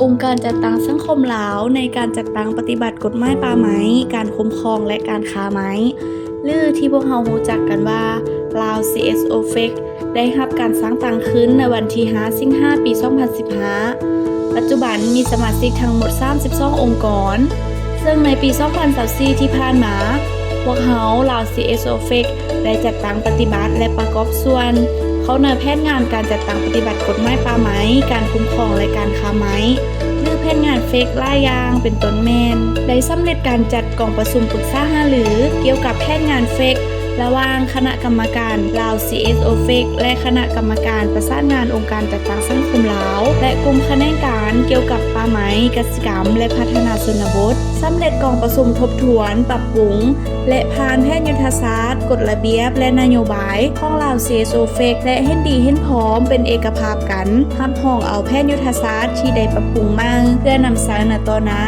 ອົງການຈັດຕັ້ງສັງຄົມລາວໃນການຈັດຕັ້ງປະຕິບັດກົດໝາຍປ່າໄມ້, ການຄຸ້ມຄອງ ແລະ ການຄ້າໄມ້ ຫຼື ທີ່ພວກເຮົາຮູ້ຈັກກັນວ່າ Lao C S O Fake ໄດ້ຮັບການສ້າງຕັ້ງຂຶ້ນໃນວັນທີຫ້າ ສິງຫາ ປີສອງພັນສິບຫ້າ. ປັດຈຸບັນມີສະມາຊິກທັງໝົດສາມສິບສອງອົງກອນ, ເຊິ່ງໃນປີສອງພັນຊາວສີ່ທີ່ຜ່ານມາ, ພວກເຮົາ Lao C S O Fake ໄດ້ຈັດຕັ້ງປະຕິບັດ ແລະ ປະກອບສ່ວນເຂົ້າໃນແຜນງານການຈັດຕັ້ງປະຕິບັດກົດໝາຍປ່າໄມ້, ການຄຸ້ມຄອງ ແລະ ການຄ້າໄມ້ ຫຼື ແຜນງານ Fake ຫຼາຍຢ່າງ ເປັນຕົ້ນແມ່ນ ໄດ້ສຳເລັດການຈັດກອງປະຊຸມປຶກສາຫາລືກ່ຽວກັບແຜນງານ Fake ລະຫວ່າງຄະນະກຳມະການ Lao C S O Fake ແລະ ຄະນະກຳມະການປະສານງານອົງການຈັດຕັ້ງສັງຄົມລາວ ແລະ ກຸ່ມຂະແໜງການກ່ຽວກັບປ່າໄມ້, ກະສິກຳ ແລະ ພັດທະນາຊົນນະບົດ, ສຳເລັດກອງປະຊຸມທົບທວນ, ປັບປຸງ ແລະ ຜ່ານແຜນຍຸດທະສາດ, ກົດລະບຽບ ແລະ ນະໂຍບາຍຂອງ Lao C S O Fake ແລະ ເຫັນດີເຫັນພ້ອມເປັນເອກະພາບກັນ ຮັບຮອງເອົາແຜນຍຸດທະສາດທີ່ໄດ້ປັບປຸງໃໝ່ ເພື່ອນຳໃຊ້ໃນຕໍ່ໜ້າ.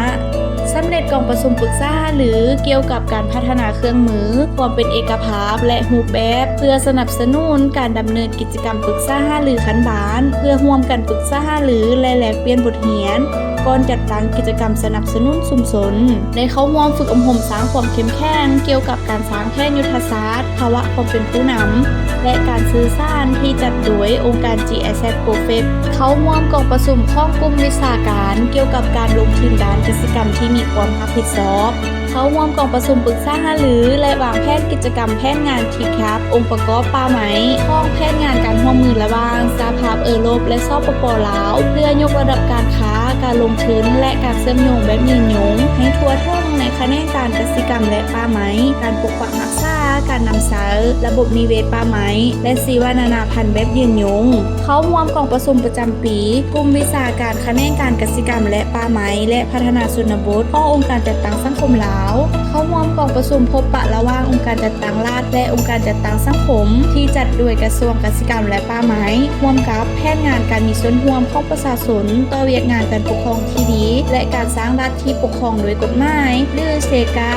ສຳເລັດກອງປະຊຸມປຶກສາຫາລືກ່ຽວກັບການພັດທະນາເຄື່ອງມື, ຄວາມເປັນເອກະພາບ ແລະ ຮູບແບບ ເພື່ອສະໜັບສະໜູນການດຳເນີນກິດຈະກຳປຶກສາຫາລືຂັ້ນບ້ານ ເພື່ອຮ່ວມກັນປຶກສາຫາລື ແລະ ແລກປ່ຽນບົດຮຽນ ກ່ອນຈັດຕັ້ງກິດຈະກຳສະໜັບສະໜູນຊຸມຊົນ, ໄດ້ເຂົ້າຮ່ວມຝຶກອົບຮົມສ້າງຄວາມເຂັ້ມແຂງກ່ຽວກັບການສ້າງແຜນຍຸດທະສາດ, ພາວະຄວາມເປັນຜູ້ນຳ ແລະ ການສື່ສານ ທີ່ຈັດໂດຍອົງການ G I Z Pro Fake, ເຂົ້າຮ່ວມກອງປະຊຸມຂອງກຸ່ມວິຊາການກ່ຽວກັບການລົງທຶນດ້ານກະສິກຳທີ່ມີຄວາມຮັບຜິດຊອບ, ເຂົ້າຮ່ວມກອງປະຊຸມປຶກສາຫາລື ແລະ ວາງແຜນກິດຈະກຳແຜນງານ T-CAP ອົງປະກອບປ່າໄມ້ຂອງແຜນງານການຮ່ວມມືລະຫວ່າງສະຫະພາບເອີຣົບ ແລະ ສປປ ລາວ ເພື່ອຍົກລະດັບການຄ້າ, ການລົງທຶນ ແລະ ການເຊື່ອມໂຍງແບບຍືນຍົງໃຫ້ທົ່ວເຖິງໃນຂະແໜງການກະສິກຳ ແລະ ປ່າໄມ້, ການປົກປັກຮັກສາ, ການນຳໃຊ້ລະບົບນິເວດປ່າໄມ້ ແລະ ຊີວະນານາພັນແບບຍືນຍົງ. ເຂົ້າຮ່ວມກອງປະຊຸມປະຈຳປີກຸ່ມວິຊາການຂະແໜງການກະສິກຳ ແລະ ປ່າໄມ້ ແລະ ພັດທະນາຊົນນະບົດຂອງອົງການຈັດຕັ້ງສັງຄົມລາວ, ເຂົ້າຮ່ວມກອງປະຊຸມພົບປະລະຫວ່າງອົງການຈັດຕັ້ງລັດ ແລະ ອົງການຈັດຕັ້ງສັງຄົມ ທີ່ຈັດໂດຍກະຊວງກະສິກຳ ແລະ ປ່າໄມ້ ຮ່ວມກັບແຜນງານການມີສ່ວນຮ່ວມຂອງປະຊາຊົນຕໍ່ວຽກງານການປົກຄອງທີ່ດີ ແລະ ການສ້າງລັດທີ່ປົກຄອງໂດຍກົດໝາຍ ຫຼື SECA.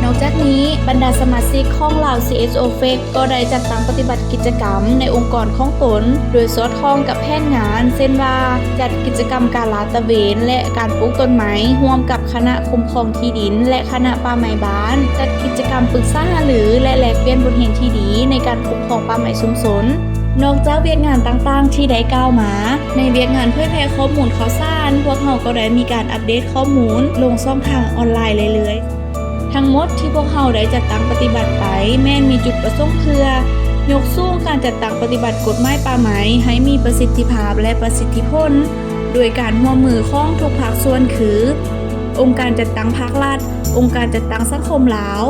ນອກຈາກນີ້, ບັນດາສະມາຊິກຂອງ Lao C S O Fake ກໍໄດ້ຈັດຕັ້ງປະຕິບັດກິດຈະກຳໃນອົງກອນຂອງຕົນ ໂດຍສອດຄ່ອງກັບແຜນງານ ເຊັ່ນວ່າ ຈັດກິດຈະກຳການລາດຕະເວນ ແລະ ການປູກຕົ້ນໄມ້ຮ່ວມກັບຄະນະຄຸ້ມຄອງທີ່ດິນ ແລະ ຄະນະປ່າໄມ້ບ້ານ, ຈັດກິດຈະກຳປຶກສາຫາລື ແລະ ແລກປ່ຽນບົດຮຽນທີ່ດີໃນການຄຸ້ມຄອງປ່າໄມ້ຊຸມຊົນ. ນອກຈາກວຽກງານຕ່າງໆທີ່ໄດ້ກ່າວມາ, ໃນວຽກງານເຜີຍແຜ່ຂໍ້ມູນຂ່າວສານ, ພວກເຮົາກໍໄດ້ມີການອັບເດດຂໍ້ມູນລົງຊ່ອງທາງອອນລາຍເລື້ອຍໆ. ທັງໝົດທີ່ພວກເຮົາໄດ້ຈັດຕັ້ງປະຕິບັດໄປ ແມ່ນມີຈຸດປະສົງເພື່ອຍົກສູງການຈັດຕັ້ງປະຕິບັດກົດໝາຍປ່າໄມ້ໃຫ້ມີປະສິດທິພາບ ແລະ ປະສິດທິຜົນ ໂດຍການຮ່ວມມືຂອງທຸກພາກສ່ວນຄື ອົງການຈັດຕັ້ງພາກລັດ, ອົງການຈັດຕັ້ງສັງຄົມລາວ,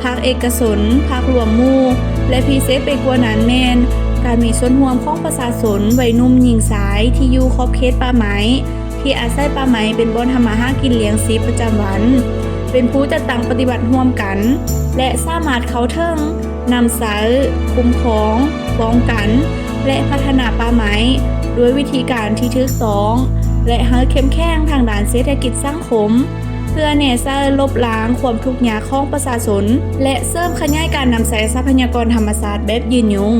ພາກເອກະຊົນ, ພາກລວມໝູ່ ແລະ ພິເສດໄປກວ່ານັ້ນແມ່ນ ການມີສ່ວນຮ່ວມຂອງປະຊາຊົນ, ໄວໜຸ່ມ, ຍິງ, ຊາຍ ທີ່ຢູ່ຂອບເຂດປ່າໄມ້ ທີ່ອາໄສປ່າໄມ້ເປັນບ່ອນທຳມາຫາກິນລ້ຽງຊີບປະຈຳວັນ, ເປັນຜູ້ຈັດຕັ້ງປະຕິບັດຮ່ວມກັນ ແລະ ສາມາດເຂົ້າເຖິງ, ນຳໃຊ້, ຄຸ້ມຄອງ, ປ້ອງກັນ ແລະ ພັດທະນາປ່າໄມ້ດ້ວຍວິທີການທີ່ຖືກຕ້ອງ ແລະ ໃຫ້ເຂັ້ມແຂງທາງດ້ານເສດຖະກິດສັງຄົມ ເພື່ອແນໃສ່ລົບລ້າງຄວາມທຸກຍາກຂອງປະຊາຊົນ ແລະ ເສີມຂະຫຍາຍການນຳໃຊ້ຊັບພະຍາກອນທຳມະຊາດແບບຍືນຍົງ.